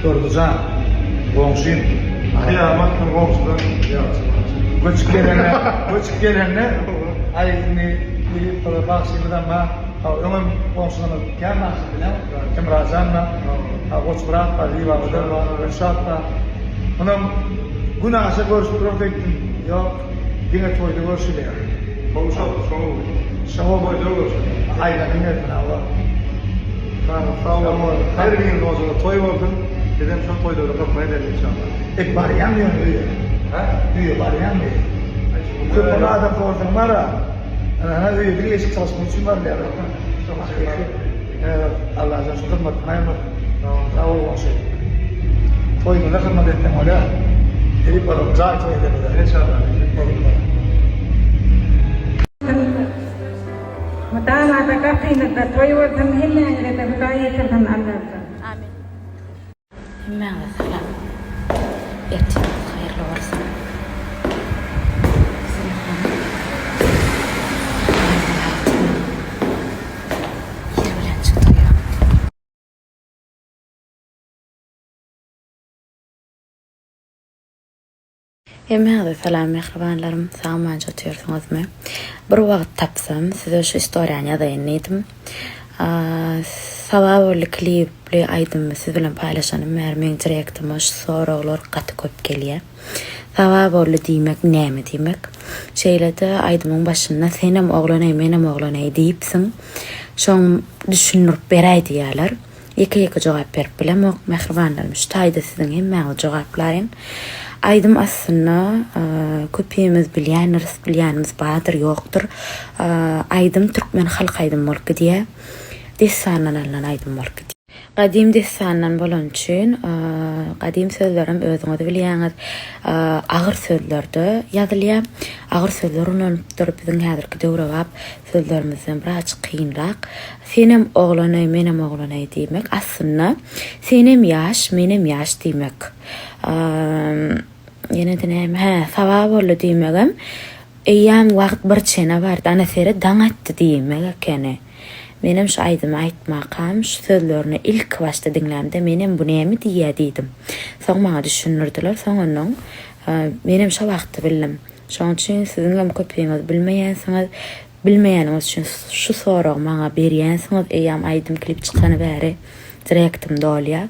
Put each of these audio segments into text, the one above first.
Durdyjan, goňşym. Kyýamat gün goňşudan ýagşy bagşy. Göçüp gelende, göçüp gelende, aý indi Filip baba bagşymyzam bar. Ha, öňem goňşularymyz kän bagşy bilýäň. Hemrajan bar. Ha, Goçmyrat bar, Zibagözel bar, Gülşat bar. Onam gün aşa görüşüp durarys öýtdüm. Ýok, diňe toýda görüşilýär. Gowy şol, şoň. Şoň toýda görüşilýär. Aýdan diňe Hawa. Sag sag bol. Her biriň ojagynda toý bolsun. Bizem şol toýlarda hyzmat edeli inşallah. E barýaňmy ýöne öýe? Hä? Öýe barýaňmy? Köp adam sorsaň bara. Ana öýe diňe eşik çalyşmak üçin barylýar. Allajan şu hyzmatdan aýyrmasyn. Sag bol goňşy. Toýumyza hyzmat etseň bolýar. Edip bakalym jaý toý edeli. Inşallah. Mydama-da gapyňyzda toý bolsun hemmäňize-de Hudaý ýetirsin Allajan. Amin. Hemmäňize salam. Ertiriňiz haýyrly bolsun. Ir bilen çykdyk. Hemmäňize salam mähribanlarym sag-amanja otyrsyňyzmy? Bir wagt tapsam size şu istoriýany ýazaýyn diýdim. Saba boldy klipli aýdymy siz bilen paýlaşanym bäri meň direktyma şu soraglar gaty köp gelýär. Saba boldy diýmek näme diýmek? Şeýle-de aýdymyň başynda senem oglan-eý menem oglan-eý diýipsiň. Şoň düşündirip beräý diýýärler. Ýeke-ýeke jogap berip bilemok, mähribanlarym, şu taýda siziň hemmäňizi jogaplaýyn. Aýdym aslynda köpimiz bilýändiris, bilýänimiz bardyr, ýokdur. Aýdym türkmen halk aýdymy bolup gidýär. Dessandan alnan aýdym bolup gidýär. Gadym dessandan bolany üçin, gadym sözlerem özüňiz bilýäňiz, agyr sözlerde ýazylýar. Agyr sözler ulanypdyr, biziň häzirki döwrebap sözlerimizden birazjyk kynrak. Senem oglan-eý, menem oglan-eý diýmek, aslynda, senem ýaş, menem ýaş diýmek. Ýene-de näme? Hä, saba boldy diýmegem, eýýäm wagt bir çene bardy, ana seret, daň atdy diýmek ekeni. Menem şu aýdymy aýtmakam, şu sözlerini ilki başda diňlämde, menem bu näme diýýä diýdim. Soň maňa düşündirdiler, soň onnoň menem şo wagtda bildim. Şoň üçin siziňem köpüňiz bilmeýänsiňiz. Bilmeýäniňiz üçin şu soragy maňa berýänsiňiz eýýäm aýdym klip çykany bäri direktim dolýar.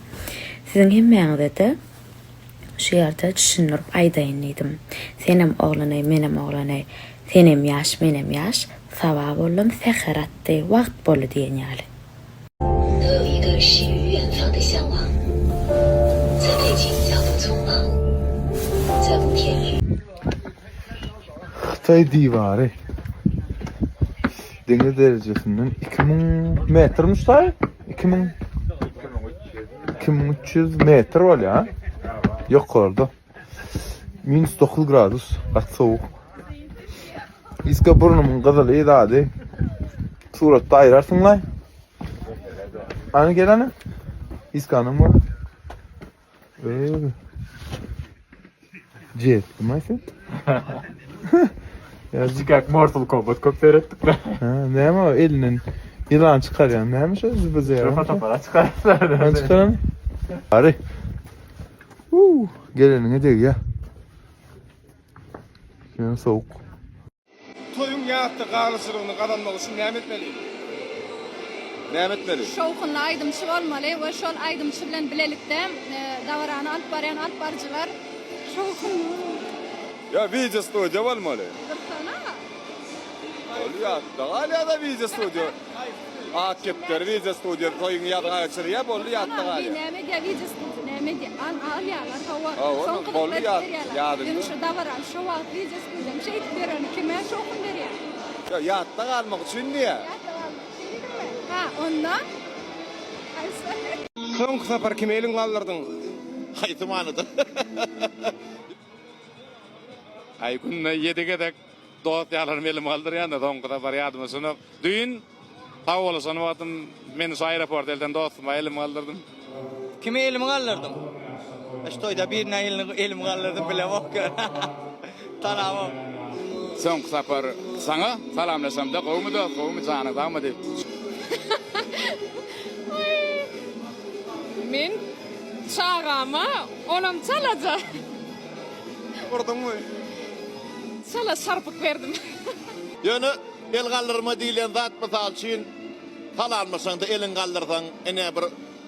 Siziň hemmäňizede şu ýerde düşündirip aýdaýyn diýdim. Senem oglan-eý menem oglan-eý senem ýaş menem ýaş saba boldum säher atdy wagt boldy diýen ýaly. Hytaý diwary deňiz derejesinden 2000 metrmiş daýy? 2000 2300 metr bolýar. Ýokarda. Minus 9 gradus, gaty sowuk. Iska burnumyň gyzyly zady. Suratda aýrarsyň laý. Ana gel ana. Iskanyň bor. Jetdim sen. Ya Kiçikäk Mortal Kombat köp seyretdik de. Ha, näme o elinden ýylan çykarýan näme şo zbz? Şu fotoaparat çykarýar. Ben çykaran. Ary. Uuu, geleniňe degýär. Ýöne sowuk. Toýuň ýatda galyjylygyny gazanmak üçin näme etmeli? Näme etmeli? Şowhunly aýdymçy bolmaly we şol aýdymçy bilen bilelikde dabarany alyp barýan alyp baryjylar şowhunly bolmaly. Ýa wideo studiýa bolmaly. Dursana. Ol ýatda galýada wideo studiýa. Ak kepderi wideo studiýa toýuňy ýazga geçirýä boldy ýatda galýa. Bi näme edýä wideo studiýa näme edýä al alýalar hawa Hawa soň boldy gyzykly edip ýat berýäler. ýadyňda. Ýöne şo dabarany şo wagt wideo studiýam şeýdip bereni kime şowhun berýä. Ýok ýatda galmak üçin diýä. Ýatda galmak üçin diýdiňmi? Ha onda haýsy. Soňky sapar kime eliňi galdyrdyň? Haýsy manyda? Aý günde ýedi gezek Dost ýarlarym elimi galdyrýan-da, soňky sapar ýadyma düşenok. Düýn sag boluşan wagtym meni şu aeroporta elten dostuma elimi galdyrdym. Kime elimi galdyrdym? Şu toýda birine elimi galdyrdym bilemok ýöne. Tanamok. Soňky sapar saňa salamlaşamda gowumy dost, gowumy janyň sagmy diýip. Men. Çagama, olam çalaja. Urduňmy? Çala şarpyk berdim. Ýöne el galdyrma diýlen zat mysal üçin salamlaşaňda eliňi galdyrsaň ine bir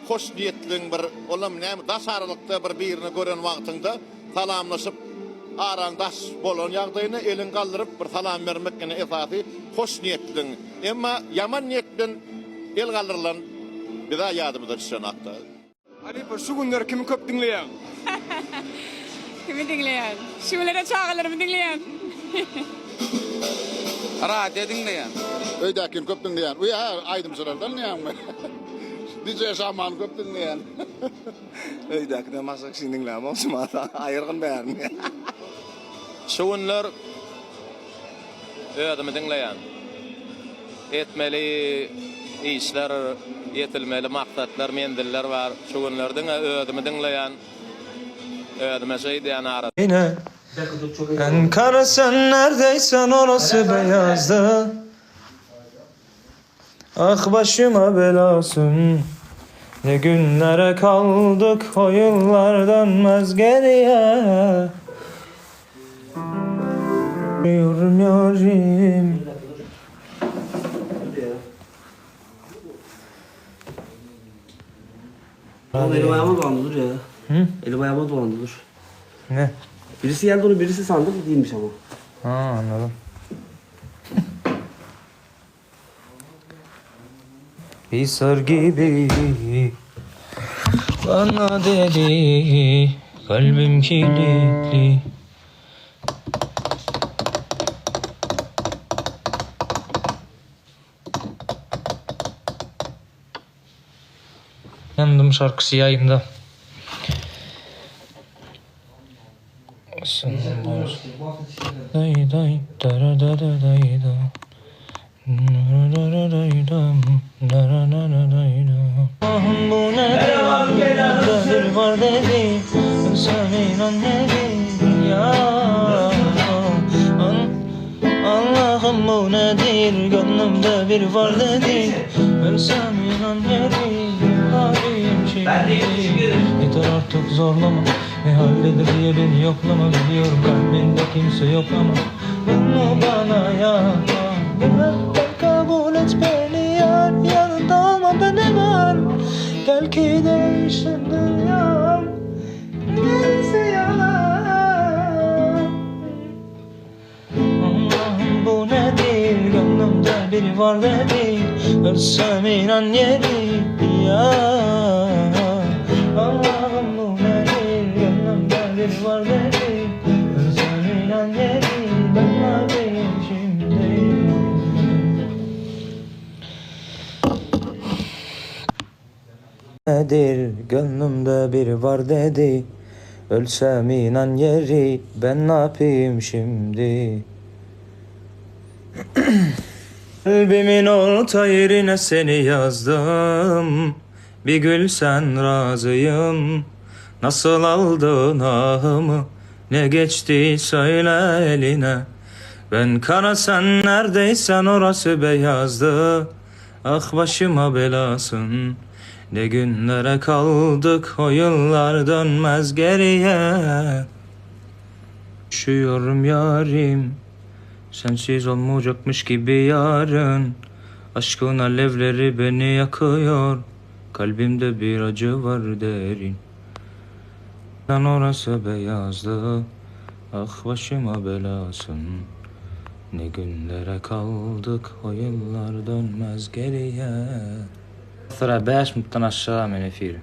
hoş niýetliň bir olam näme daş aralykda bir birini gören wagtyňda salamlaşyp araň daş bolan ýagdaýynda eliňi galdyryp bir salam bermek ine esasy hoş niýetliň emma ýaman niýet bilen el galdyrylan bizä ýadymyza düşenakda. Halypa şu günler kimi köp diňleýäň? Kimi diňleýän? Şu günlere çagalarymy diňleýän. Radio diňleýän. Öýdäkini köp diňleýän. Uý hä aýdymçylardan diýýäňmi? DJ Şamany köp diňleýän. Öýdäkiden başga kişini diňlämok şu mahal aýyrgyn bärini. Şu günler özümi diňleýän. Etmeli işler, ýetilmeli maksatlar, menziller bar. Şu günler diňe özümi diňleýän. Özüme şeý diýýän arada. Yine En kara sen neredeysen orası beyazdı Ah başıma belasın Ne günlere kaldık o yıllar dönmez geriye Yorum yarim Oğlum elim ayağıma dolandı dur ya. Hı? Elim ayağıma dolandı dur. Ne? Birisi geldi onu birisi sandı değilmiş ama. Ha anladım. Bir sır gibi bana dedi kalbim kilitli. Yandım şarkısı yayında. Day day dara dara day da. Dara dara day dam, dara dara day dam. Allah'ım bu ne Bir var dedi Sen inan dedi ya Allah'ım bu nedir Gönlümde bir var dedi Ölsem inan yeri Halim şimdi Yeter artık zorlama Ne haldedir diye beni yoklama Biliyorum kalbinde kimse yok ama Bunu bana yapma Lütfen kabul et beni yar Yanında olmam ben hemen Gel ki değişsin dünyam Gerisi yalan Allah'ım bu nedir Gönlümde biri var dedi Ölsem inan yeri ya Allah'ım bu nedir Gönlümde biri var dedi Ölsem inan yeri Ben ne yapayım şimdi Nedir gönlümde biri var dedi Ölsem inan yeri ben ne yapayım şimdi Kalbimin orta yerine seni yazdım Bir gülsen razıyım Nasıl aldın ahımı Ne geçti söyle eline Ben kara sen neredeysen orası beyazdı Ah başıma belasın Ne günlere kaldık o yıllar dönmez geriye Üşüyorum yarim Sensiz olmayacakmış gibi yarın Aşkın alevleri beni yakıyor Kalbimde bir acı var derin Sen orası beyazdı Ah başıma belasın Ne günlere kaldık o yıllar dönmez geriye Sıra 5 minuttan aşağı men efir.